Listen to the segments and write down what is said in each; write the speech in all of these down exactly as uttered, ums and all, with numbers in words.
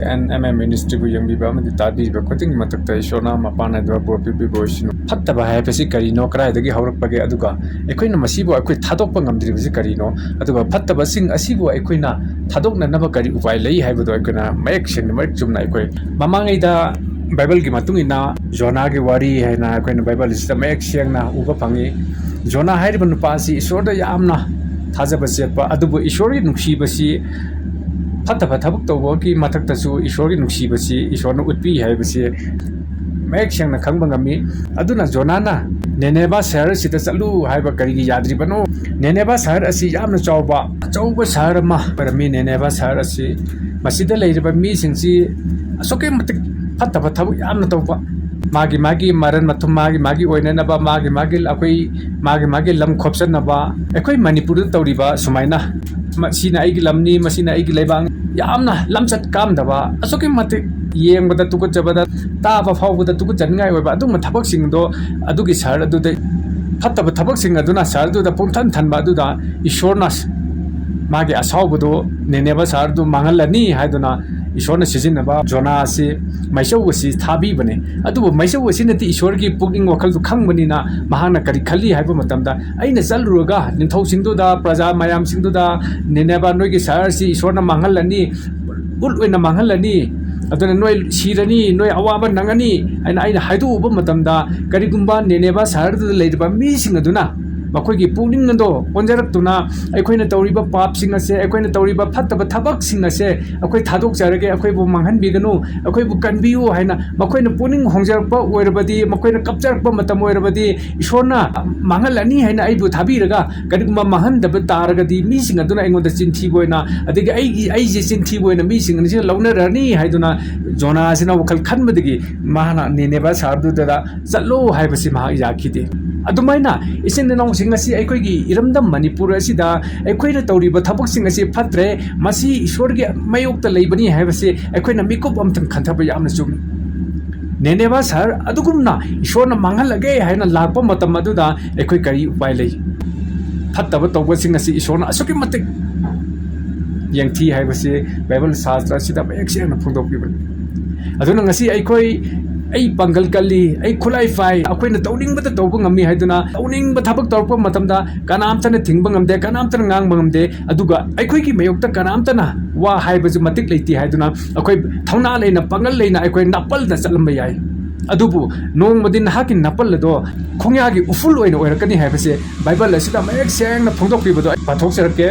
And M M ꯃꯤꯅꯤꯁꯇ꯭ꯔꯤꯕꯨ ꯌꯦꯡꯕꯤꯕ ꯑꯃꯗꯤ ꯇꯥꯕꯤꯔꯤꯕ ꯈꯨꯗꯤꯡꯒꯤ ꯃꯊꯛꯇ ꯏꯁꯣꯔꯅ ꯃꯄꯥꯟ ꯅꯥꯏꯗꯕ ꯕꯣꯔ ꯄꯤꯕꯤꯕ ꯑꯣꯏꯁꯅꯨ꯫ ꯐꯠꯇꯕ ꯍꯥꯏꯕꯁꯤ ꯀꯔꯤꯅꯣ, ꯀꯗꯥꯏꯗꯒꯤ ꯍꯧꯔꯛꯄꯒꯦ, ꯑꯗꯨꯒ ꯑꯩꯈꯣꯏꯅ ꯃꯁꯤꯕꯨ ꯑꯩꯈꯣꯏ ꯊꯥꯗꯣꯛꯄ ꯉꯝꯗ꯭ꯔꯤꯕꯁꯤ ꯀꯔꯤꯅꯣ, ꯑꯗꯨꯒ ꯐꯠꯇꯕꯁꯤꯡ ꯑꯁꯤꯕꯨ ꯑꯩꯈꯣꯏꯅ ꯊꯥꯗꯣꯛꯅꯅꯕ ꯀꯔꯤ ꯎꯄꯥꯏ ꯂꯩ ꯍꯥꯏꯕꯗꯣ ꯑꯩꯈꯣꯏꯅ ꯃꯌꯦꯛ ꯁꯦꯡꯅ, ꯃꯔꯤꯛ ꯆꯨꯝꯅ ꯑꯩꯈꯣꯏ ꯃꯃꯥꯡꯉꯩꯗ ꯕꯥꯏꯕꯜꯒꯤ ꯃꯇꯨꯡ ꯏꯟꯅ ꯖꯣꯅꯥꯒꯤ ꯋꯥꯔꯤ ꯍꯥꯏꯅ ꯑꯩꯈꯣꯏꯅ ꯕꯥꯏꯕꯜꯁꯤꯗ ꯃꯌꯦꯛ ꯁꯦꯡꯅ ꯎꯕ ꯐꯪꯉꯤ꯫ ꯖꯣꯅꯥ ꯍꯥꯏꯔꯤꯕ ꯅꯨꯄꯥ ꯑꯁꯤ ꯏꯁꯣꯔꯗ ꯌꯥꯝꯅ ꯊꯥꯖꯕ ꯆꯦꯠꯄ, ꯑꯗꯨꯕꯨ ꯏꯁꯣꯔꯒꯤ ꯅꯨꯡꯁꯤꯕꯁꯤ ꯐꯠꯇꯕ ꯊꯕꯛ ꯇꯧꯕꯒꯤ ꯃꯊꯛꯇꯁꯨ ꯏꯁꯣꯔꯒꯤ ꯅꯨꯡꯁꯤꯕꯁꯤ ꯏꯁꯣꯔꯅ ꯎꯠꯄꯤ ꯍꯥꯏꯕꯁꯤ ꯃꯌꯦꯛ ꯁꯦꯡꯅ ꯈꯪꯕ ꯉꯝꯃꯤ꯫ ꯑꯗꯨꯅ ꯖꯣꯅꯥꯅ "ꯅꯦꯅꯦꯕꯥ ꯁꯍꯔ ꯑꯁꯤꯗ ꯆꯠꯂꯨ" ꯍꯥꯏꯕ ꯀꯔꯤꯒꯤ ꯌꯥꯗ꯭ꯔꯤꯕꯅꯣ? ꯅꯦꯅꯦꯕꯥ ꯁꯍꯔ ꯑꯁꯤ ꯌꯥꯝꯅ ꯆꯥꯎꯕ, ꯑꯆꯧꯕ ꯁꯍꯔ ꯑꯃ ꯑꯣꯏꯔꯝꯃꯤ꯫ ꯅꯦꯅꯦꯕꯥ ꯁꯍꯔ ꯑꯁꯤ, ꯃꯁꯤꯗ ꯂꯩꯔꯤꯕ ꯃꯤꯁꯤꯡꯁꯤ ꯑꯁꯨꯛꯀꯤ ꯃꯇꯤꯛ ꯐꯠꯇꯕ ꯊꯕꯛ ꯌꯥꯝꯅ ꯇꯧꯕ, ꯃꯥꯒꯤ ꯃꯥꯒꯤ ꯃꯔꯟ ꯃꯊꯨꯝ, ꯃꯥꯒꯤ ꯃꯥꯒꯤ ꯑꯣꯏꯅꯅꯕ, ꯃꯥꯒꯤ ꯃꯥꯒꯤ ꯑꯩꯈꯣꯏ ꯃꯥꯒꯤ ꯃꯥꯒꯤ ꯂꯝ ꯈꯣꯞꯆꯟꯅꯕ, ꯑꯩꯈꯣꯏ ꯃꯅꯤꯄꯨꯔꯗ ꯇꯧꯔꯤꯕ ꯁꯨꯃꯥꯏꯅ, ꯃꯁꯤꯅ ꯑꯩꯒꯤ ꯂꯝꯅꯤ, ꯃꯁꯤꯅ ꯑꯩꯒꯤ ꯂꯩꯕꯥꯛꯅꯤ, ꯌꯥꯝꯅ ꯂꯝꯆꯠ ꯀꯥꯝꯗꯕ, ꯑꯁꯨꯛꯀꯤ ꯃꯇꯤꯛ ꯌꯦꯡꯕꯗ ꯇꯨꯀꯠꯆꯕꯗ, ꯇꯥꯕ ꯐꯥꯎꯕꯗ ꯇꯨꯀꯠꯆꯅꯤꯡꯉꯥꯏ ꯑꯣꯏꯕ ꯑꯗꯨꯒꯨꯝꯕ ꯊꯕꯛꯁꯤꯡꯗꯣ ꯑꯗꯨꯒꯤ ꯁꯍꯔ ꯑꯗꯨꯗ, ꯐꯠꯇꯕ ꯊꯕꯛꯁꯤꯡ ꯑꯗꯨꯅ ꯁꯍꯔ ꯑꯗꯨꯗ ꯄꯨꯡꯊꯟ ꯊꯟꯕ ꯑꯗꯨꯗ ꯏꯁꯣꯔꯅ ꯃꯥꯒꯤ ꯑꯁꯥꯎꯕꯗꯨ ꯅꯤꯅꯦꯕ ꯁꯍꯔꯗꯨ ꯃꯥꯡꯍꯜꯂꯅꯤ ꯍꯥꯏꯗꯨꯅ ꯏꯁꯣꯔꯅ ꯁꯤꯖꯤꯟꯅꯕ ꯖꯣꯅꯥ ꯑꯁꯤ ꯃꯩꯆꯧ ꯑꯁꯤ ꯊꯥꯕꯤꯕꯅꯤ꯫ ꯑꯗꯨꯕꯨ ꯃꯩꯆꯧ ꯑꯁꯤꯅꯗꯤ ꯏꯁꯣꯔꯒꯤ ꯄꯨꯛꯅꯤꯡ ꯋꯥꯈꯜꯗꯨ ꯈꯪꯕꯅꯤꯅ ꯃꯍꯥꯛꯅ ꯀꯔꯤ ꯈꯜꯂꯤ ꯍꯥꯏꯕ ꯃꯇꯝꯗ, "ꯑꯩꯅ ꯆꯠꯂꯨꯔꯒ ꯅꯤꯡꯊꯧꯁꯤꯡꯗꯨꯗ, ꯄ꯭ꯔꯖꯥ ꯃꯌꯥꯝꯁꯤꯡꯗꯨꯗ ꯅꯤꯅꯦꯕ ꯅꯣꯏꯒꯤ ꯁꯍꯔ ꯑꯁꯤ ꯏꯁꯣꯔꯅ ꯃꯥꯡꯍꯜꯂꯅꯤ, ꯎꯠ ꯑꯣꯏꯅ ꯃꯥꯡꯍꯜꯂꯅꯤ, ꯑꯗꯨꯅ ꯅꯣꯏ ꯁꯤꯔꯅꯤ, ꯅꯣꯏ ꯑꯋꯥꯕ ꯅꯪꯉꯅꯤ" ꯍꯥꯏꯅ ꯑꯩꯅ ꯍꯥꯏꯗꯣꯛꯎꯕ ꯃꯇꯝꯗ, ꯀꯔꯤꯒꯨꯝꯕ ꯅꯤꯅꯦꯕ ꯁꯍꯔꯗꯨꯗ ꯂꯩꯔꯤꯕ ꯃꯤꯁꯤꯡ ꯑꯗꯨꯅ ꯃꯈꯣꯏꯒꯤ ꯄꯨꯛꯅꯤꯡ ꯑꯗꯣ ꯑꯣꯟꯖꯔꯛꯇꯨꯅ, "ꯑꯩꯈꯣꯏꯅ ꯇꯧꯔꯤꯕ ꯄꯥꯞꯁꯤꯡ ꯑꯁꯦ, ꯑꯩꯈꯣꯏꯅ ꯇꯧꯔꯤꯕ ꯐꯠꯇꯕ ꯊꯕꯛꯁꯤꯡ ꯑꯁꯦ ꯑꯩꯈꯣꯏ ꯊꯥꯗꯣꯛꯆꯔꯒꯦ, ꯑꯩꯈꯣꯏꯕꯨ ꯃꯥꯡꯍꯟꯕꯤꯒꯅꯨ, ꯑꯩꯈꯣꯏꯕꯨ ꯀꯟꯕꯤꯌꯨ" ꯍꯥꯏꯅ ꯃꯈꯣꯏꯅ ꯄꯨꯛꯅꯤꯡ ꯍꯣꯡꯖꯔꯛꯄ ꯑꯣꯏꯔꯕꯗꯤ, ꯃꯈꯣꯏꯅ ꯀꯞꯆꯔꯛꯄ ꯃꯇꯝ ꯑꯣꯏꯔꯕꯗꯤ, ꯏꯁꯣꯔꯅ ꯃꯥꯡꯍꯜꯂꯅꯤ ꯍꯥꯏꯅ ꯑꯩꯕꯨ ꯊꯥꯕꯤꯔꯒ, ꯀꯔꯤꯒꯨꯝꯕ ꯃꯥꯡꯍꯟꯗꯕ ꯇꯥꯔꯒꯗꯤ, ꯃꯤꯁꯤꯡ ꯑꯗꯨꯅ ꯑꯩꯉꯣꯟꯗ ꯆꯤꯟꯊꯤꯕ ꯑꯣꯏꯅ, ꯑꯗꯒꯤ ꯑꯩꯒꯤ, ꯑꯩꯁꯦ ꯆꯤꯟꯊꯤꯕ ꯑꯣꯏꯅ ꯃꯤꯁꯤꯡ ꯑꯁꯤꯅ ꯂꯧꯅꯔꯅꯤ ꯍꯥꯏꯗꯨꯅ ꯖꯣꯅꯥꯁꯤꯅ ꯋꯥꯈꯜ ꯈꯟꯕꯗꯒꯤ ꯃꯥꯅ ꯅꯤꯅꯦꯕ ꯁꯍꯔꯗꯨꯗ ꯆꯠꯂꯣ ꯍꯥꯏꯕꯁꯤ ꯃꯍꯥꯛ ꯌꯥꯈꯤꯗꯦ꯫ ꯑꯗꯨꯃꯥꯏꯅ ꯏꯆꯤꯟ ꯏꯅꯥꯎꯁꯤꯡ ꯑꯁꯤ ꯑꯩꯈꯣꯏꯒꯤ ꯏꯔꯝꯗꯝ ꯃꯅꯤꯄꯨꯔ ꯑꯁꯤꯗ ꯑꯩꯈꯣꯏꯅ ꯇꯧꯔꯤꯕ ꯊꯕꯛꯁꯤꯡ ꯑꯁꯤ ꯐꯠꯇ꯭ꯔꯦ, ꯃꯁꯤ ꯏꯁꯣꯔꯒꯤ ꯃꯥꯌꯣꯛꯇ ꯂꯩꯕꯅꯤ ꯍꯥꯏꯕꯁꯤ ꯑꯩꯈꯣꯏꯅ ꯃꯤꯀꯨꯞ ꯑꯃꯇꯪ ꯈꯟꯊꯕ ꯌꯥꯝꯅ ꯆꯨꯝꯃꯤ꯫ ꯅꯤꯅꯦꯕ ꯁꯍꯔ ꯑꯗꯨꯒꯨꯝꯅ ꯏꯁꯣꯔꯅ ꯃꯥꯡꯍꯜꯂꯒꯦ ꯍꯥꯏꯅ ꯂꯥꯛꯄ ꯃꯇꯝ ꯑꯗꯨꯗ ꯑꯩꯈꯣꯏ ꯀꯔꯤ ꯎꯄꯥꯏ ꯂꯩ? ꯐꯠꯇꯕ ꯇꯧꯕꯁꯤꯡ ꯑꯁꯤ ꯏꯁꯣꯔꯅ ꯑꯁꯨꯛꯀꯤ ꯃꯇꯤꯛ ꯌꯦꯡꯊꯤ ꯍꯥꯏꯕꯁꯤ ꯕꯥꯏꯕꯜ ꯁꯥꯁꯇ꯭ꯔ ꯑꯁꯤꯗ ꯃꯌꯦꯛ ꯁꯦꯡꯅ ꯐꯣꯡꯗꯣꯛꯄꯤꯕꯅꯤ꯫ ꯑꯗꯨꯅ ꯉꯁꯤ ꯑꯩꯈꯣꯏ, "ꯑꯩ ꯄꯥꯡꯒꯜ ꯀꯜꯂꯤ, ꯑꯩ ꯈꯨꯠꯂꯥꯏ ꯄꯥꯏ, ꯑꯩꯈꯣꯏꯅ ꯇꯧꯅꯤꯡꯕꯗ ꯇꯧꯕ ꯉꯝꯃꯤ" ꯍꯥꯏꯗꯨꯅ, ꯇꯧꯅꯤꯡꯕ ꯊꯕꯛ ꯇꯧꯔꯛꯄ ꯃꯇꯝꯗ ꯀꯅꯥꯝꯇꯅ ꯊꯤꯡꯕ ꯉꯝꯗꯦ, ꯀꯅꯥꯝꯇꯅ ꯉꯥꯡꯕ ꯉꯝꯗꯦ, ꯑꯗꯨꯒ ꯑꯩꯈꯣꯏꯒꯤ ꯃꯥꯌꯣꯛꯇ ꯀꯅꯥꯝꯇꯅ ꯋꯥ ꯍꯥꯏꯕꯁꯨ ꯃꯇꯤꯛ ꯂꯩꯇꯦ ꯍꯥꯏꯗꯨꯅ ꯑꯩꯈꯣꯏ ꯊꯧꯅꯥ ꯂꯩꯅ, ꯄꯥꯡꯒꯜ ꯂꯩꯅ ꯑꯩꯈꯣꯏ ꯅꯥꯄꯜꯗ ꯆꯠꯂꯝꯕ ꯌꯥꯏ꯫ ꯑꯗꯨꯕꯨ ꯅꯣꯡꯃꯗꯤ ꯅꯍꯥꯛꯀꯤ ꯅꯥꯄꯜ ꯑꯗꯣ ꯈꯣꯡꯌꯥꯒꯤ ꯎꯐꯨꯜ ꯑꯣꯏꯅ ꯑꯣꯏꯔꯛꯀꯅꯤ ꯍꯥꯏꯕꯁꯦ ꯕꯥꯏꯕꯜ ꯑꯁꯤꯗ ꯃꯌꯦꯛ ꯁꯦꯡꯅ ꯐꯣꯡꯗꯣꯛꯄꯤꯕꯗꯣ ꯑꯩ ꯄꯥꯊꯣꯛꯆꯔꯛꯀꯦ꯫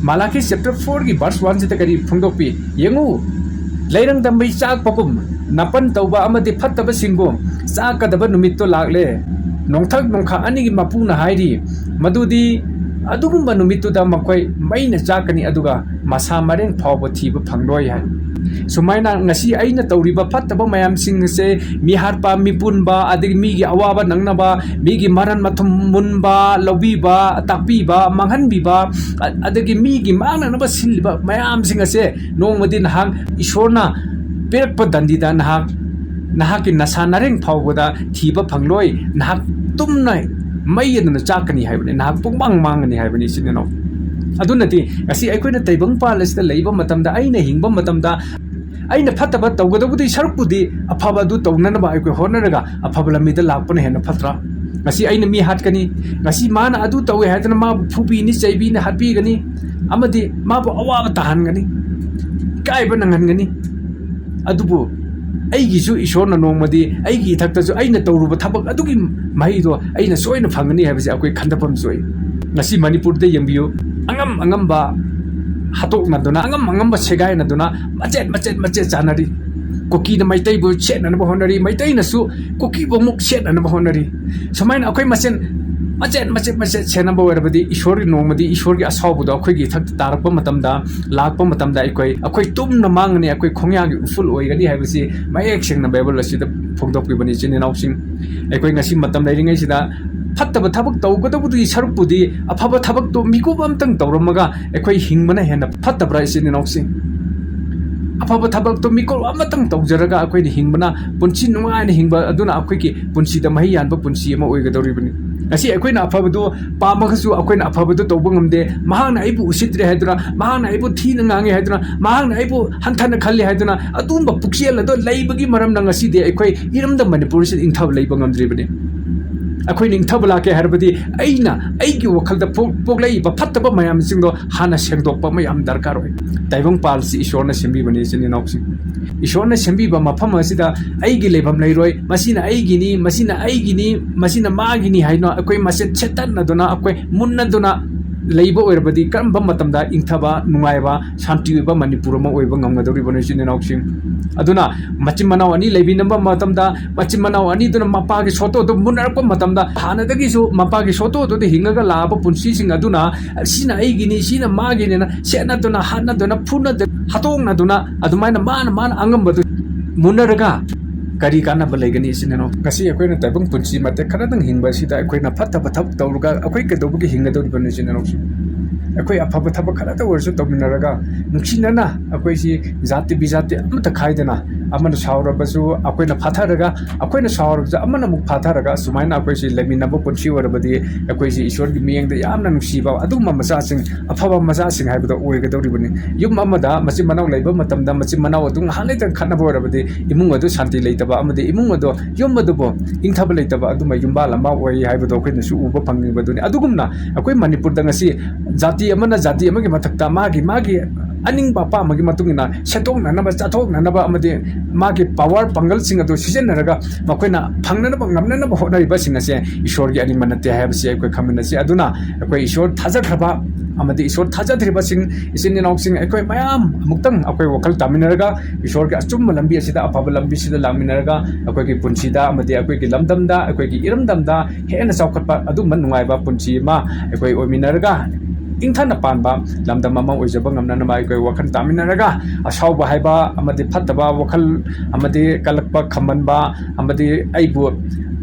ꯃꯥꯂꯥꯈꯤ ꯆꯦꯞꯇꯔ ꯐꯣꯔꯒꯤ ꯚꯔꯁ ꯋꯥꯟꯁꯤꯗ ꯀꯔꯤ ꯐꯣꯡꯗꯣꯛꯄꯤ? "ꯌꯦꯡꯉꯨ, ꯂꯩꯔꯪꯗ ꯃꯩ ꯆꯥꯛꯄꯒꯨꯝ, ꯅꯥꯄꯟ ꯇꯧꯕ ꯑꯃꯗꯤ ꯐꯠꯇꯕꯁꯤꯡꯒꯨꯝ ꯆꯥꯛꯀꯗꯕ ꯅꯨꯃꯤꯠꯇꯣ ꯂꯥꯛꯂꯦ꯫ ꯅꯣꯡꯊꯛ ꯅꯣꯡꯈꯥ ꯑꯅꯤꯒꯤ ꯃꯄꯨꯅ ꯍꯥꯏꯔꯤ, ꯃꯗꯨꯗꯤ ꯑꯗꯨꯒꯨꯝꯕ ꯅꯨꯃꯤꯠꯇꯨꯗ ꯃꯈꯣꯏ ꯃꯩꯅ ꯆꯥꯛꯀꯅꯤ, ꯑꯗꯨꯒ ꯃꯁꯥ ꯃꯔꯦꯡ ꯐꯥꯎꯕ ꯊꯤꯕ ꯐꯪꯂꯣꯏ" ꯍꯥꯏ꯫ ꯁꯨꯃꯥꯏꯅ ꯉꯁꯤ ꯑꯩꯅ ꯇꯧꯔꯤꯕ ꯐꯠꯇꯕ ꯃꯌꯥꯝꯁꯤꯡ ꯑꯁꯦ, ꯃꯤꯍꯥꯠꯄ, ꯃꯤꯄꯨꯟꯕ, ꯑꯗꯒꯤ ꯃꯤꯒꯤ ꯑꯋꯥꯕ ꯅꯪꯅꯕ, ꯃꯤꯒꯤ ꯃꯔꯟ ꯃꯊꯨꯝ ꯃꯨꯟꯕ, ꯂꯧꯕꯤꯕ, ꯇꯥꯛꯄꯤꯕ, ꯃꯥꯡꯍꯟꯕꯤꯕ, ꯑ-, ꯑꯗꯒꯤ ꯃꯤꯒꯤ ꯃꯥꯡꯅꯅꯕ ꯁꯤꯜꯂꯤꯕ ꯃꯌꯥꯝꯁꯤꯡ ꯑꯁꯦ ꯅꯣꯡꯃꯗꯤ ꯅꯍꯥꯛ ꯏꯁꯣꯔꯅ ꯄꯤꯔꯛꯄ ꯗꯟꯗꯤꯗ ꯅꯍꯥꯛ, ꯅꯍꯥꯛꯀꯤ ꯅꯁꯥ ꯅꯔꯦꯡ ꯐꯥꯎꯕꯗ ꯊꯤꯕ ꯐꯪꯂꯣꯏ꯫ ꯅꯍꯥꯛ ꯇꯨꯝꯅ ꯃꯩ ꯑꯗꯨꯅ ꯆꯥꯛꯀꯅꯤ ꯍꯥꯏꯕꯅꯤ, ꯅꯍꯥꯛ ꯄꯨꯡꯃꯥꯡ ꯃꯥꯡꯒꯅꯤ ꯍꯥꯏꯕꯅꯤ, ꯏꯆꯤꯟ ꯏꯅꯥꯎ꯫ ꯑꯗꯨꯅꯗꯤ ꯉꯁꯤ ꯑꯩꯈꯣꯏꯅ ꯇꯥꯏꯕꯪꯄꯥꯜ ꯑꯁꯤꯗ ꯂꯩꯕ ꯃꯇꯝꯗ, ꯑꯩꯅ ꯍꯤꯡꯕ ꯃꯇꯝꯗ, ꯑꯩꯅ ꯐꯠꯇꯕ ꯇꯧꯒꯗꯧꯕꯗꯤ ꯁꯔꯨꯛꯄꯨꯗꯤ ꯑꯐꯕ ꯑꯗꯨ ꯇꯧꯅꯅꯕ ꯑꯩꯈꯣꯏ ꯍꯣꯠꯅꯔꯒ ꯑꯐꯕ ꯂꯝꯕꯤꯗ ꯂꯥꯛꯄꯅ ꯍꯦꯟꯅ ꯐꯠꯇ꯭ꯔꯥ? ꯉꯁꯤ ꯑꯩꯅ ꯃꯤ ꯍꯥꯠꯀꯅꯤ, ꯉꯁꯤ ꯃꯥꯅ ꯑꯗꯨ ꯇꯧꯋꯦ ꯍꯥꯏꯗꯅ ꯃꯥꯕꯨ ꯐꯨꯕꯤꯅꯤ, ꯆꯩꯕꯤꯅꯤ, ꯍꯥꯠꯄꯤꯒꯅꯤ, ꯑꯃꯗꯤ ꯃꯥꯕꯨ ꯑꯋꯥꯕ ꯇꯥꯍꯟꯒꯅꯤ, ꯏꯀꯥꯏꯕ ꯅꯪꯍꯟꯒꯅꯤ꯫ ꯑꯗꯨꯕꯨ ꯑꯩꯒꯤꯁꯨ ꯏꯁꯣꯔꯅ ꯅꯣꯡꯃꯗꯤ ꯑꯩꯒꯤ ꯏꯊꯛꯇꯁꯨ ꯑꯩꯅ ꯇꯧꯔꯨꯕ ꯊꯕꯛ ꯑꯗꯨꯒꯤ ꯃꯍꯩꯗꯣ ꯑꯩꯅ ꯁꯣꯏꯅ ꯐꯪꯒꯅꯤ ꯍꯥꯏꯕꯁꯦ ꯑꯩꯈꯣꯏ ꯈꯟꯊꯐꯝ ꯊꯣꯛꯏ꯫ ꯉꯁꯤ ꯃꯅꯤꯄꯨꯔꯗ ꯌꯦꯡꯕꯤꯌꯨ, ꯑꯉꯝ ꯑꯉꯝꯕ ꯍꯥꯠꯇꯣꯛꯅꯗꯨꯅ, ꯑꯉꯝ ꯑꯉꯝꯕ ꯁꯦꯒꯥꯏꯅꯗꯨꯅ, ꯃꯆꯦꯠ ꯃꯆꯦꯠ ꯃꯆꯦꯠ ꯆꯥꯅꯔꯤ꯫ ꯀꯨꯀꯤꯅ ꯃꯩꯇꯩꯕꯨ ꯁꯦꯠꯅꯅꯕ ꯍꯣꯠꯅꯔꯤ, ꯃꯩꯇꯩꯅꯁꯨ ꯀꯨꯀꯤꯕꯨ ꯑꯃꯨꯛ ꯁꯦꯠꯅꯅꯕ ꯍꯣꯠꯅꯔꯤ꯫ ꯁꯨꯃꯥꯏꯅ ꯑꯩꯈꯣꯏ ꯃꯁꯦꯟ ꯃꯆꯦꯠ ꯃꯆꯦꯠ ꯃꯆꯦꯠ ꯁꯦꯟꯅꯕ ꯑꯣꯏꯔꯕꯗꯤ, ꯏꯁꯣꯔꯒꯤ ꯅꯣꯡꯃꯗꯤ ꯏꯁꯣꯔꯒꯤ ꯑꯁꯥꯎꯕꯗꯣ ꯑꯩꯈꯣꯏꯒꯤ ꯏꯊꯛꯇ ꯇꯥꯔꯛꯄ ꯃꯇꯝꯗ, ꯂꯥꯛꯄ ꯃꯇꯝꯗ ꯑꯩꯈꯣꯏ, ꯑꯩꯈꯣꯏ ꯇꯨꯝꯅ ꯃꯥꯡꯒꯅꯤ, ꯑꯩꯈꯣꯏ ꯈꯣꯡꯌꯥꯒꯤ ꯎꯐꯨꯜ ꯑꯣꯏꯒꯅꯤ ꯍꯥꯏꯕꯁꯤ ꯃꯌꯦꯛ ꯁꯦꯡꯅ ꯕꯥꯏꯕꯜ ꯑꯁꯤꯗ ꯐꯣꯡꯗꯣꯛꯄꯤꯕꯅꯤ, ꯏꯆꯤꯟ ꯏꯅꯥꯎꯁꯤꯡ꯫ ꯑꯩꯈꯣꯏ ꯉꯁꯤ ꯃꯇꯝ ꯂꯩꯔꯤꯉꯩꯁꯤꯗ ꯐꯠꯇꯕ ꯊꯕꯛ ꯇꯧꯒꯗꯧꯕꯗꯨꯒꯤ ꯁꯔꯨꯛꯄꯨꯗꯤ ꯑꯐꯕ ꯊꯕꯛꯇꯣ ꯃꯤꯀꯨꯞ ꯑꯃꯇꯪ ꯇꯧꯔꯝꯃꯒ ꯑꯩꯈꯣꯏ ꯍꯤꯡꯕꯅ ꯍꯦꯟꯅ ꯐꯠꯇꯕ꯭ꯔꯥ, ꯏꯆꯤꯟ ꯏꯅꯥꯎꯁꯤꯡ? ꯑꯐꯕ ꯊꯕꯛꯇꯣ ꯃꯤꯀꯨꯞ ꯑꯃꯇꯪ ꯇꯧꯖꯔꯒ ꯑꯩꯈꯣꯏꯅ ꯍꯤꯡꯕꯅ, ꯄꯨꯟꯁꯤ ꯅꯨꯡꯉꯥꯏꯅ ꯍꯤꯡꯕ ꯑꯗꯨꯅ ꯑꯩꯈꯣꯏꯒꯤ ꯄꯨꯟꯁꯤꯗ ꯃꯍꯩ ꯌꯥꯟꯕ ꯄꯨꯟꯁꯤ ꯑꯃ ꯑꯣꯏꯒꯗꯧꯔꯤꯕꯅꯤ꯫ ꯉꯁꯤ ꯑꯩꯈꯣꯏꯅ ꯑꯐꯕꯗꯨ ꯄꯥꯝꯃꯒꯁꯨ ꯑꯩꯈꯣꯏꯅ ꯑꯐꯕꯗꯨ ꯇꯧꯕ ꯉꯝꯗꯦ꯫ ꯃꯍꯥꯛꯅ ꯑꯩꯕꯨ ꯎꯁꯤꯠꯇ꯭ꯔꯦ ꯍꯥꯏꯗꯨꯅ, ꯃꯍꯥꯛꯅ ꯑꯩꯕꯨ ꯊꯤꯅ ꯉꯥꯡꯉꯤ ꯍꯥꯏꯗꯨꯅ, ꯃꯍꯥꯛꯅ ꯑꯩꯕꯨ ꯍꯟꯊꯅ ꯈꯜꯂꯤ ꯍꯥꯏꯗꯨꯅ, ꯑꯗꯨꯒꯨꯝꯕ ꯄꯨꯛꯆꯦꯜ ꯑꯗꯣ ꯂꯩꯕꯒꯤ ꯃꯔꯝꯅ ꯉꯁꯤꯗꯤ ꯑꯩꯈꯣꯏ ꯏꯔꯝꯗꯝ ꯃꯅꯤꯄꯨꯔꯁꯤꯗ ꯏꯪꯊꯕ ꯂꯩꯕ ꯉꯝꯗ꯭ꯔꯤꯕꯅꯤ꯫ ꯑꯩꯈꯣꯏꯅ ꯏꯪꯊꯕ ꯂꯥꯛꯀꯦ ꯍꯥꯏꯔꯕꯗꯤ ꯑꯩꯅ ꯑꯩꯒꯤ ꯋꯥꯈꯜꯗ ꯄꯣꯛ-, ꯄꯣꯛꯂꯛꯏꯕ ꯐꯠꯇꯕ ꯃꯌꯥꯝꯁꯤꯡꯗꯣ ꯍꯥꯟꯅ ꯁꯦꯡꯗꯣꯛꯄ ꯑꯃ ꯌꯥꯝ ꯗꯔꯀꯥꯔ ꯑꯣꯏ꯫ ꯇꯥꯏꯕꯪꯄꯥꯜꯁꯤ ꯏꯁꯣꯔꯅ ꯁꯦꯝꯕꯤꯕꯅꯤ, ꯏꯆꯤꯟ ꯏꯅꯥꯎꯁꯤꯡ꯫ ꯏꯁꯣꯔꯅ ꯁꯦꯝꯕꯤꯕ ꯃꯐꯝ ꯑꯁꯤꯗ ꯑꯩꯒꯤ ꯂꯩꯐꯝ ꯂꯩꯔꯣꯏ, ꯃꯁꯤꯅ ꯑꯩꯒꯤꯅꯤ, ꯃꯁꯤꯅ ꯑꯩꯒꯤꯅꯤ, ꯃꯁꯤꯅ ꯃꯥꯒꯤꯅꯤ ꯍꯥꯏꯅ ꯑꯩꯈꯣꯏ ꯃꯁꯦꯟ ꯁꯦꯠꯇꯠꯅꯗꯨꯅ, ꯑꯩꯈꯣꯏ ꯃꯨꯟꯅꯗꯨꯅ ꯂꯩꯕ ꯑꯣꯏꯔꯕꯗꯤ ꯀꯔꯝꯕ ꯃꯇꯝꯗ ꯏꯪꯊꯕ, ꯅꯨꯡꯉꯥꯏꯕ, ꯁꯥꯟꯇꯤ ꯑꯣꯏꯕ ꯃꯅꯤꯄꯨꯔ ꯑꯃ ꯑꯣꯏꯕ ꯉꯝꯒꯗꯧꯔꯤꯕꯅꯣ, ꯏꯆꯤꯟ ꯏꯅꯥꯎꯁꯤꯡ? ꯑꯗꯨꯅ ꯃꯆꯤꯟ ꯃꯅꯥꯎ ꯑꯅꯤ ꯂꯩꯃꯤꯟꯅꯕ ꯃꯇꯝꯗ, ꯃꯆꯤꯟ ꯃꯅꯥꯎ ꯑꯅꯤꯗꯨꯅ ꯃꯄꯥꯒꯤ ꯁꯣꯇꯣꯗꯨ ꯃꯨꯟꯅꯔꯛꯄ ꯃꯇꯝꯗ, ꯍꯥꯟꯅꯗꯒꯤꯁꯨ ꯃꯄꯥꯒꯤ ꯁꯣꯇꯣꯗꯨꯗ ꯍꯤꯡꯉꯒ ꯂꯥꯛꯑꯕ ꯄꯨꯟꯁꯤꯁꯤꯡ ꯑꯗꯨꯅ ꯁꯤꯅ ꯑꯩꯒꯤꯅꯤ, ꯁꯤꯅ ꯃꯥꯒꯤꯅꯤꯅ ꯁꯦꯠꯅꯗꯨꯅ, ꯍꯥꯠꯅꯗꯨꯅ, ꯐꯨꯅꯗꯨꯅ, ꯍꯥꯠꯇꯣꯛꯅꯗꯨꯅ, ꯑꯗꯨꯃꯥꯏꯅ ꯃꯥꯅ ꯃꯥꯅ ꯑꯉꯝꯕꯗꯨ ꯃꯨꯟꯅꯔꯒ ꯀꯔꯤ ꯀꯥꯟꯅꯕ ꯂꯩꯒꯅꯤ, ꯏꯆꯤꯟ ꯏꯅꯥꯎ? ꯉꯁꯤ ꯑꯩꯈꯣꯏꯅ ꯇꯥꯏꯕꯪ ꯄꯨꯟꯁꯤ ꯃꯇꯦꯛ ꯈꯔꯗꯪ ꯍꯤꯡꯕ ꯑꯁꯤꯗ ꯑꯩꯈꯣꯏꯅ ꯐꯠꯇꯕ ꯊꯕꯛ ꯇꯧꯔꯒ ꯑꯩꯈꯣꯏ ꯀꯩꯗꯧꯕꯒꯤ ꯍꯤꯡꯒꯗꯧꯔꯤꯕꯅꯣ, ꯏꯆꯤꯟ ꯏꯅꯥꯎꯁꯤꯡ? ꯑꯩꯈꯣꯏ ꯑꯐꯕ ꯊꯕꯛ ꯈꯔꯇ ꯑꯣꯏꯔꯁꯨ ꯇꯧꯃꯤꯟꯅꯔꯒ, ꯅꯨꯡꯁꯤꯅꯅ ꯑꯩꯈꯣꯏꯁꯤ ꯖꯥꯇꯤ ꯕꯤꯖꯥꯇꯤ ꯑꯃꯠꯇ ꯈꯥꯏꯗꯅ, ꯑꯃꯅ ꯁꯥꯎꯔꯕꯁꯨ ꯑꯩꯈꯣꯏꯅ ꯐꯥꯊꯔꯒ, ꯑꯩꯈꯣꯏꯅ ꯁꯥꯎꯔꯕꯁꯨ ꯑꯃꯅ ꯑꯃꯨꯛ ꯐꯥꯊꯔꯒ, ꯁꯨꯃꯥꯏꯅ ꯑꯩꯈꯣꯏꯁꯤ ꯂꯩꯃꯤꯟꯅꯕ ꯄꯨꯟꯁꯤ ꯑꯣꯏꯔꯕꯗꯤ ꯑꯩꯈꯣꯏꯁꯤ ꯏꯁꯣꯔꯒꯤ ꯃꯤꯠꯌꯦꯡꯗ ꯌꯥꯝꯅ ꯅꯨꯡꯁꯤꯕ ꯑꯗꯨꯒꯨꯝꯕ ꯃꯆꯥꯁꯤꯡ, ꯑꯐꯕ ꯃꯆꯥꯁꯤꯡ ꯍꯥꯏꯕꯗꯣ ꯑꯣꯏꯒꯗꯧꯔꯤꯕꯅꯤ꯫ ꯌꯨꯝ ꯑꯃꯗ ꯃꯆꯤꯟ ꯃꯅꯥꯎ ꯂꯩꯕ ꯃꯇꯝꯗ ꯃꯆꯤꯟ ꯃꯅꯥꯎ ꯑꯗꯨ ꯉꯥꯏꯍꯥꯛ ꯂꯩꯇꯅ ꯈꯠꯅꯕ ꯑꯣꯏꯔꯕꯗꯤ ꯏꯃꯨꯡ ꯑꯗꯨ ꯁꯥꯟꯇꯤ ꯂꯩꯇꯕ ꯑꯃꯗꯤ ꯏꯃꯨꯡ ꯑꯗꯨ, ꯌꯨꯝ ꯑꯗꯨꯕꯨ ꯏꯪꯊꯕ ꯂꯩꯇꯕ ꯑꯗꯨꯝꯕ ꯌꯨꯝꯕꯥꯜ ꯑꯃ ꯑꯣꯏ ꯍꯥꯏꯕꯗꯣ ꯑꯩꯈꯣꯏꯅꯁꯨ ꯎꯕ ꯐꯪꯉꯤꯕꯗꯨꯅꯤ꯫ ꯑꯗꯨꯒꯨꯝꯅ ꯑꯩꯈꯣꯏ ꯃꯅꯤꯄꯨꯔꯗ ꯉꯁꯤ ꯖꯥꯇꯤ ꯑꯃꯅ ꯖꯥꯇꯤ ꯑꯃꯒꯤ ꯃꯊꯛꯇ ꯃꯥꯒꯤ ꯃꯥꯒꯤ ꯑꯅꯤꯡꯕ ꯑꯄꯥꯝꯕꯒꯤ ꯃꯇꯨꯡ ꯏꯟꯅ ꯁꯦꯠꯇꯣꯛꯅꯅꯕ, ꯆꯥꯊꯣꯛꯅꯅꯕ ꯑꯃꯗꯤ ꯃꯥꯒꯤ ꯄꯋꯥꯔ ꯄꯥꯡꯒꯜꯁꯤꯡ ꯑꯗꯨ ꯁꯤꯖꯤꯟꯅꯔꯒ ꯃꯈꯣꯏꯅ ꯐꯪꯅꯅꯕ ꯉꯝꯅꯅꯕ ꯍꯣꯠꯅꯔꯤꯕꯁꯤꯡ ꯑꯁꯦ ꯏꯁꯣꯔꯒꯤ ꯑꯅꯤꯡꯕ ꯅꯠꯇꯦ ꯍꯥꯏꯕꯁꯤ ꯑꯩꯈꯣꯏ ꯈꯪꯃꯤꯟꯅꯁꯤ꯫ ꯑꯗꯨꯅ ꯑꯩꯈꯣꯏ ꯏꯁꯣꯔ ꯊꯥꯖꯈ꯭ꯔꯕ ꯑꯃꯗꯤ ꯏꯁꯣꯔ ꯊꯥꯖꯗ꯭ꯔꯤꯕꯁꯤꯡ, ꯏꯆꯤꯟ ꯏꯅꯥꯎꯁꯤꯡ, ꯑꯩꯈꯣꯏ ꯃꯌꯥꯝ ꯑꯃꯨꯛꯇꯪ ꯑꯩꯈꯣꯏ ꯋꯥꯈꯜ ꯇꯥꯃꯤꯟꯅꯔꯒ ꯏꯁꯣꯔꯒꯤ ꯑꯆꯨꯝꯕ ꯂꯝꯕꯤ ꯑꯁꯤꯗ, ꯑꯐꯕ ꯂꯝꯕꯤꯁꯤꯗ ꯂꯥꯛꯃꯤꯟꯅꯔꯒ ꯑꯩꯈꯣꯏꯒꯤ ꯄꯨꯟꯁꯤꯗ ꯑꯃꯗꯤ ꯑꯩꯈꯣꯏꯒꯤ ꯂꯝꯗꯝꯗ, ꯑꯩꯈꯣꯏꯒꯤ ꯏꯔꯝꯗꯝꯗ ꯍꯦꯟꯅ ꯆꯥꯎꯈꯠꯄ ꯑꯗꯨꯝꯕ ꯅꯨꯡꯉꯥꯏꯕ ꯄꯨꯟꯁꯤ ꯑꯃ ꯑꯩꯈꯣꯏ ꯑꯣꯏꯃꯤꯟꯅꯔꯒ ꯏꯪꯊꯅ ꯄꯥꯟꯕ ꯂꯝꯗꯝ ꯑꯃ ꯑꯣꯏꯖꯕ ꯉꯝꯅꯅꯕ ꯑꯩꯈꯣꯏ ꯋꯥꯈꯜ ꯇꯥꯃꯤꯟꯅꯔꯒ ꯑꯁꯥꯎꯕ ꯍꯥꯏꯕ ꯑꯃꯗꯤ ꯐꯠꯇꯕ ꯋꯥꯈꯜ ꯑꯃꯗꯤ ꯀꯜꯂꯛꯄ ꯈꯝꯕꯟꯕ ꯑꯃꯗꯤ ꯑꯩꯕꯨ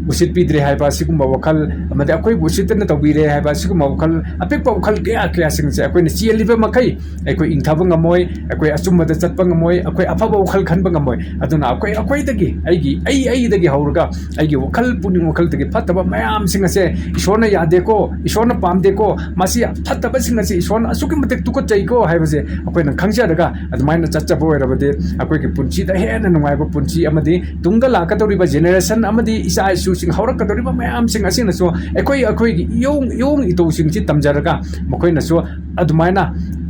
ꯎꯁꯤꯠꯄꯤꯗ꯭ꯔꯦ ꯍꯥꯏꯕ ꯑꯁꯤꯒꯨꯝꯕ ꯋꯥꯈꯜ, ꯑꯃꯗꯤ ꯑꯩꯈꯣꯏꯕꯨ ꯎꯁꯤꯠꯇꯅ ꯇꯧꯕꯤꯔꯦ ꯍꯥꯏꯕ ꯑꯁꯤꯒꯨꯝꯕ ꯋꯥꯈꯜ, ꯑꯄꯤꯛꯄ ꯋꯥꯈꯜ ꯀꯌꯥ ꯀꯌꯥꯁꯤꯡꯁꯦ ꯑꯩꯈꯣꯏꯅ ꯆꯦꯜꯂꯤꯕ ꯃꯈꯩ ꯑꯩꯈꯣꯏ ꯏꯪꯊꯕ ꯉꯝꯃꯣꯏ, ꯑꯩꯈꯣꯏ ꯑꯆꯨꯝꯕꯗ ꯆꯠꯄ ꯉꯝꯃꯣꯏ, ꯑꯩꯈꯣꯏ ꯑꯐꯕ ꯋꯥꯈꯜ ꯈꯟꯕ ꯉꯝꯃꯣꯏ꯫ ꯑꯗꯨꯅ ꯑꯩꯈꯣꯏ ꯑꯩꯈꯣꯏꯗꯒꯤ, ꯑꯩꯒꯤ, ꯑꯩ ꯑꯩꯗꯒꯤ ꯍꯧꯔꯒ ꯑꯩꯒꯤ ꯋꯥꯈꯜ ꯄꯨꯛꯅꯤꯡ ꯋꯥꯈꯜꯗꯒꯤ ꯐꯠꯇꯕ ꯃꯌꯥꯝꯁꯤꯡ ꯑꯁꯦ ꯏꯁꯣꯔꯅ ꯌꯥꯗꯦꯀꯣ, ꯏꯁꯣꯔꯅ ꯄꯥꯝꯗꯦꯀꯣ, ꯃꯁꯤ ꯐꯠꯇꯕꯁꯤꯡ ꯑꯁꯤ ꯏꯁꯣꯔꯅ ꯑꯁꯨꯛꯀꯤ ꯃꯇꯤꯛ ꯇꯨꯀꯠꯆꯩꯀꯣ ꯍꯥꯏꯕꯁꯦ ꯑꯩꯈꯣꯏꯅ ꯈꯪꯖꯔꯒ ꯑꯗꯨꯃꯥꯏꯅ ꯆꯠꯆꯕ ꯑꯣꯏꯔꯕꯗꯤ ꯑꯩꯈꯣꯏꯒꯤ ꯄꯨꯟꯁꯤꯗ ꯍꯦꯟꯅ ꯅꯨꯡꯉꯥꯏꯕ ꯄꯨꯟꯁꯤ ꯑꯃꯗꯤ ꯇꯨꯡꯗ ꯂꯥꯛꯀꯗꯧꯔꯤꯕ generation ꯑꯃꯗꯤ ꯏꯆꯥ ꯏꯁꯨꯁꯤꯡ ꯍꯧꯔꯛꯀꯗꯧꯔꯤꯕ ꯃꯌꯥꯝꯁꯤꯡ ꯑꯁꯤꯅꯁꯨ ꯑꯩꯈꯣꯏ ꯑꯩꯈꯣꯏꯒꯤ ꯏꯌꯧ ꯏꯌꯧ ꯏꯇꯧꯁꯤꯡꯁꯤ ꯇꯝꯖꯔꯒ ꯃꯈꯣꯏꯅꯁꯨ ꯑꯗꯨꯃꯥꯏꯅ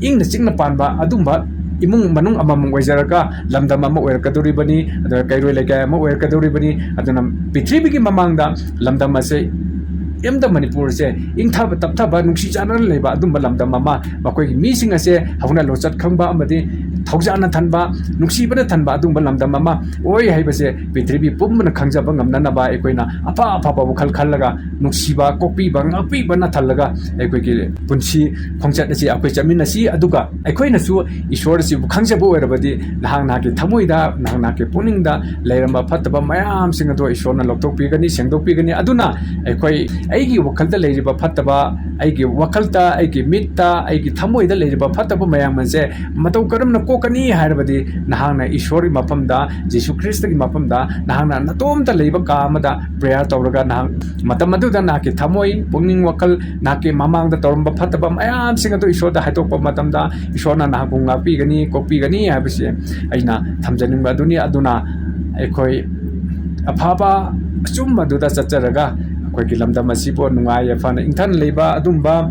ꯏꯪꯅ ꯆꯤꯛꯅ ꯄꯥꯟꯕ ꯑꯗꯨꯝꯕ ꯏꯃꯨꯡ ꯃꯅꯨꯡ ꯑꯃꯃꯝ ꯑꯣꯏꯖꯔꯒ ꯂꯝꯗꯝ ꯑꯃ ꯑꯣꯏꯔꯛꯀꯗꯧꯔꯤꯕꯅꯤ, ꯑꯗꯨꯒ ꯀꯩꯔꯣꯏ ꯂꯩꯀꯥꯏ ꯑꯃ ꯑꯣꯏꯔꯛꯀꯗꯧꯔꯤꯕꯅꯤ꯫ ꯑꯗꯨꯅ ꯄ꯭ꯔꯤꯊꯤꯕꯤꯒꯤ ꯃꯃꯥꯡꯗ ꯂꯝꯗꯝ ꯑꯁꯦ, ꯏꯔꯝꯗꯝ ꯃꯅꯤꯄꯨꯔꯁꯦ ꯏꯪꯊꯕ ꯇꯞꯊꯕ ꯅꯨꯡꯁꯤ ꯆꯥꯟꯅꯅ ꯂꯩꯕ ꯑꯗꯨꯝꯕ ꯂꯝꯗꯝ ꯑꯃ, ꯃꯈꯣꯏꯒꯤ ꯃꯤꯁꯤꯡ ꯑꯁꯦ ꯍꯧꯅ ꯂꯣꯟꯆꯠ ꯈꯪꯕ ꯑꯃꯗꯤ ꯊꯧꯖꯥꯅ ꯊꯟꯕ, ꯅꯨꯡꯁꯤꯕꯅ ꯊꯟꯕ ꯑꯗꯨꯝꯕ ꯂꯝꯗꯝ ꯑꯃ ꯑꯣꯏ ꯍꯥꯏꯕꯁꯦ ꯄ꯭ꯔꯤꯊꯤꯕꯤ ꯄꯨꯝꯕꯅ ꯈꯪꯖꯕ ꯉꯝꯅꯅꯕ ꯑꯩꯈꯣꯏꯅ ꯑꯐ ꯑꯐꯕ ꯋꯥꯈꯜ ꯈꯜꯂꯒ ꯅꯨꯡꯁꯤꯕ, ꯀꯣꯛꯄꯤꯕ, ꯉꯥꯛꯄꯤꯕꯅ ꯊꯜꯂꯒ ꯑꯩꯈꯣꯏꯒꯤ ꯄꯨꯟꯁꯤ ꯈꯣꯡꯆꯠ ꯑꯁꯤ ꯑꯩꯈꯣꯏ ꯆꯠꯃꯤꯟꯅꯁꯤ꯫ ꯑꯗꯨꯒ ꯑꯩꯈꯣꯏꯅꯁꯨ ꯏꯁꯣꯔ ꯑꯁꯤꯕꯨ ꯈꯪꯖꯕ ꯑꯣꯏꯔꯕꯗꯤ ꯅꯍꯥꯛ ꯅꯍꯥꯛꯀꯤ ꯊꯃꯣꯏꯗ, ꯅꯍꯥꯛ ꯅꯍꯥꯛꯀꯤ ꯄꯨꯛꯅꯤꯡꯗ ꯂꯩꯔꯝꯕ ꯐꯠꯇꯕ ꯃꯌꯥꯝꯁꯤꯡ ꯑꯗꯣ ꯏꯁꯣꯔꯅ ꯂꯧꯊꯣꯛꯄꯤꯒꯅꯤ, ꯁꯦꯡꯗꯣꯛꯄꯤꯒꯅꯤ꯫ ꯑꯗꯨꯅ ꯑꯩꯈꯣꯏ, ꯑꯩꯒꯤ ꯋꯥꯈꯜꯗ ꯂꯩꯔꯤꯕ ꯐꯠꯇꯕ, ꯑꯩꯒꯤ ꯋꯥꯈꯜꯗ, ꯑꯩꯒꯤ ꯃꯤꯠꯇ, ꯑꯩꯒꯤ ꯊꯃꯣꯏꯗ ꯂꯩꯔꯤꯕ ꯐꯠꯇꯕ ꯃꯌꯥꯝ ꯑꯁꯦ ꯃꯇꯧ ꯀꯔꯝꯅ ꯀꯣꯛꯀꯅꯤ ꯍꯥꯏꯔꯕꯗꯤ ꯅꯍꯥꯛꯅ ꯏꯁꯣꯔꯒꯤ ꯃꯐꯝꯗ, ꯖꯤꯁꯨ ꯈ꯭ꯔꯤꯁꯇꯒꯤ ꯃꯐꯝꯗ ꯅꯍꯥꯛꯅ ꯅꯇꯣꯝꯇ ꯂꯩꯕ ꯀꯥ ꯑꯃꯗ prayer ꯇꯧꯔꯒ ꯅꯍꯥꯛ ꯃꯇꯝ ꯑꯗꯨꯗ ꯅꯍꯥꯛꯀꯤ ꯊꯃꯣꯏ, ꯄꯨꯛꯅꯤꯡ, ꯋꯥꯈꯜ, ꯅꯍꯥꯛꯀꯤ ꯃꯃꯥꯡꯗ ꯇꯧꯔꯝꯕ ꯐꯠꯇꯕ ꯃꯌꯥꯝꯁꯤꯡ ꯑꯗꯨ ꯏꯁꯣꯔꯗ ꯍꯥꯏꯗꯣꯛꯄ ꯃꯇꯝꯗ ꯏꯁꯣꯔꯅ ꯅꯍꯥꯛꯄꯨ ꯉꯥꯛꯄꯤꯒꯅꯤ, ꯀꯣꯛꯄꯤꯒꯅꯤ ꯍꯥꯏꯕꯁꯤ ꯑꯩꯅ ꯊꯝꯖꯅꯤꯡꯕ ꯑꯗꯨꯅꯤ꯫ ꯑꯗꯨꯅ ꯑꯩꯈꯣꯏ ꯑꯐꯕ ꯑꯆꯨꯝꯕꯗꯨꯗ ꯆꯠꯆꯔꯒ ꯑꯩꯈꯣꯏꯒꯤ ꯂꯝꯗꯝ ꯑꯁꯤꯕꯨ ꯅꯨꯡꯉꯥꯏ ꯌꯥꯏꯐꯅ ꯏꯪꯊꯅ ꯂꯩꯕ ꯑꯗꯨꯝꯕ,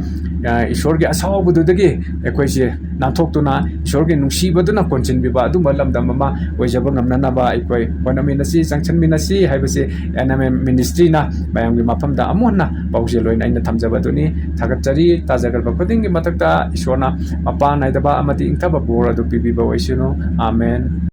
ꯑ, ꯏꯁꯣꯔꯒꯤ ꯑꯁꯥꯎꯕꯗꯨꯗꯒꯤ ꯑꯩꯈꯣꯏꯁꯦ ꯅꯥꯟꯊꯣꯛꯇꯨꯅ ꯏꯁꯣꯔꯒꯤ ꯅꯨꯡꯁꯤꯕꯗꯨꯅ ꯀꯣꯟꯁꯤꯟꯕꯤꯕ ꯑꯗꯨꯝꯕ ꯂꯝꯗꯝ ꯑꯃ ꯑꯣꯏꯖꯕ ꯉꯝꯅꯅꯕ ꯑꯩꯈꯣꯏ ꯍꯣꯠꯅꯃꯤꯟꯅꯁꯤ, ꯆꯪꯁꯤꯟꯃꯤꯟꯅꯁꯤ ꯍꯥꯏꯕꯁꯤ N M M ministryꯅ ꯃꯌꯥꯝꯒꯤ ꯃꯐꯝꯗ ꯑꯃꯨꯛ ꯍꯟꯅ ꯄꯥꯎꯖꯦꯜ ꯑꯣꯏꯅ ꯑꯩꯅ ꯊꯝꯖꯕ ꯑꯗꯨꯅꯤ꯫ ꯊꯥꯒꯠꯆꯔꯤ꯫ ꯇꯥꯖꯈ꯭ꯔꯕ ꯈꯨꯗꯤꯡꯒꯤ ꯃꯊꯛꯇ ꯏꯁꯣꯔꯅ ꯃꯄꯥ ꯅꯥꯏꯗꯕ ꯑꯃꯗꯤ ꯏꯪꯊꯕ ꯕꯣꯔ ꯑꯗꯨ ꯄꯤꯕꯤꯕ ꯑꯣꯏꯁꯅꯨ꯫ ꯑꯥꯃꯦꯟ꯫